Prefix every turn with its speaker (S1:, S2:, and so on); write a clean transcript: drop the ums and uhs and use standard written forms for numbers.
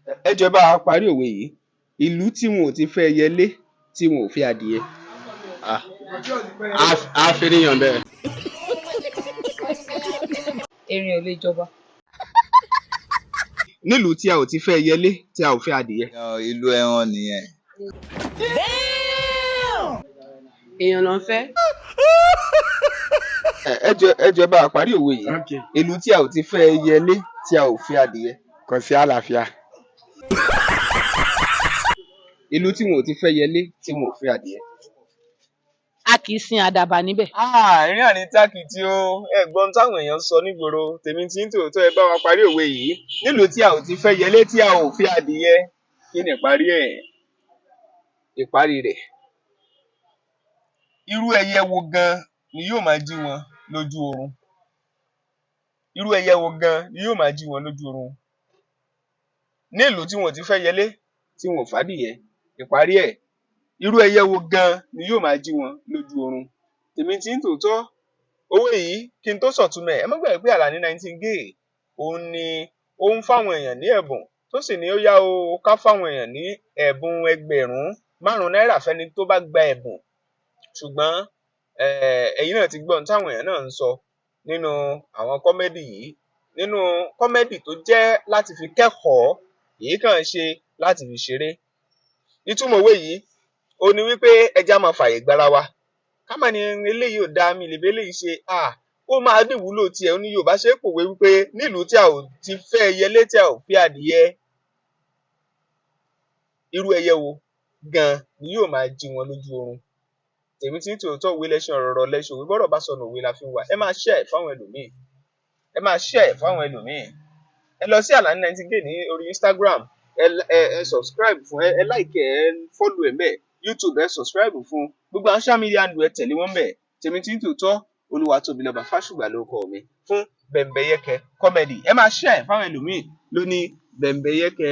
S1: Ẹ jọ̀ọ́, ẹ bá wa parí òwe yìí: ìlú tí wọn ò ti fẹ́ ẹyẹlé, tí wọn ò fẹ́ adìyẹ.
S2: Á fi níyàn bẹ́ẹ̀.
S3: Erin ò lè jọba.
S1: Nílùú tí a ò ti fẹ́ ẹyẹlé, tí a ò fẹ́ adìyẹ.
S4: Ìlú ẹran nìyẹn.
S3: Èèyàn ló ń fẹ́.
S1: Ẹ jọ̀ọ́, ẹ bá wa parí òwe yìí: ìlú tí a ò ti fẹ́ ẹyẹlé, tí a ò fẹ́ adìyẹ.
S2: Kò sí àlàáfíà.
S1: Ìlú tí wọn ò ti fẹ́ ẹyẹlé, tí wọn ò fẹ́ adìyẹ.
S3: A kì í sin àdàbà níbẹ̀.
S1: Ìrìn àní tákìtì o. Ẹ̀gbọ́n táwọn èèyàn sọ nígboro, tèmi tí ń tòótọ́. Ẹ bá wa parí òwe yìí: nílùú tí a ò ti fẹ́ ẹyẹlé, tí a ò fẹ́ adìyẹ, kí ni ìparí ẹ̀? Ìparí rẹ̀, irú ẹyẹ wo gan ni yóò máa jí wọn lójú oorun? Irú ẹyẹ wo gan ni yóò máa jí wọn lójú oorun? Nílùú tí wọn ò ti fẹ́ ẹyẹlé, tí wọn ò fádìyẹ, ìparí ẹ̀, irú ẹyẹ wo gan ni yóò máa jí wọn lójú oorun? Tèmi tí ń tòótọ́, owó yìí, kí n tó sọ̀túnmọ̀ ẹ̀, ẹ má gbàgbé pé Àlàní Nightingale òun ni ó ń fáwọn èèyàn ní ẹ̀bùn, tó sì ní ó yá o, ká fáwọn èèyàn ní ẹ̀bùn 5,000 náírà fẹ́ni tó bá gba ẹ̀bùn. Ṣùgbọ́n ẹ̀yin náà ti gbọ́ ohun táwọn èèyàn náà ń sọ nínú àwọn comedy yìí, nínú comedy tó jẹ́ láti fi kẹ́kọ̀ọ́, kìí kàn ṣe láti fi ṣeré. Ìtumọ̀ òwe yìí ó ní wípé ẹ jẹ́ á máa fààyè gbára wa, ká má ní eléyìí ò dáa, mi lè bá eléyìí ṣe. Ó máa ní ìwúlò tiẹ̀. Ó ní Yorùbá ṣe é pòwe wípé nílùú tí a ò ti fẹ́ ẹyẹlé, tí a ò fẹ́ adìyẹ, irú ẹyẹ wo gan ni yóò máa jí wọn lójú oorun? Tèmi tí ń tòótọ́, òwe lẹṣin ọ̀rọ̀, ọ̀rọ̀ lẹṣin òwe. Bọ́rọ̀ bá sọnù, òwe la fi ń wá. Ẹ máa share ẹ̀ fáwọn ẹlòmíì, ẹ máa share ẹ̀ fáwọn ẹlòmíì. Ẹ lọ sí Àlàní Nightingale ní orí Instagram, ẹ subscribe fún, ẹ like, ẹ follow ẹ ńbẹ̀. YouTube, ẹ subscribe fún. Gbogbo àwọn social media handle, ẹ tẹ̀lé wọn ńbẹ̀. Tèmi tí ń tòótọ́, Olúwatóbilọ́ba Fásùgbà lórúkọ mi fún Bẹ̀m̀bẹ̀yẹkẹ Comedy. Ẹ máa share ẹ̀ fáwọn ẹlòmíì lóní Bẹ̀m̀bẹ̀yẹkẹ.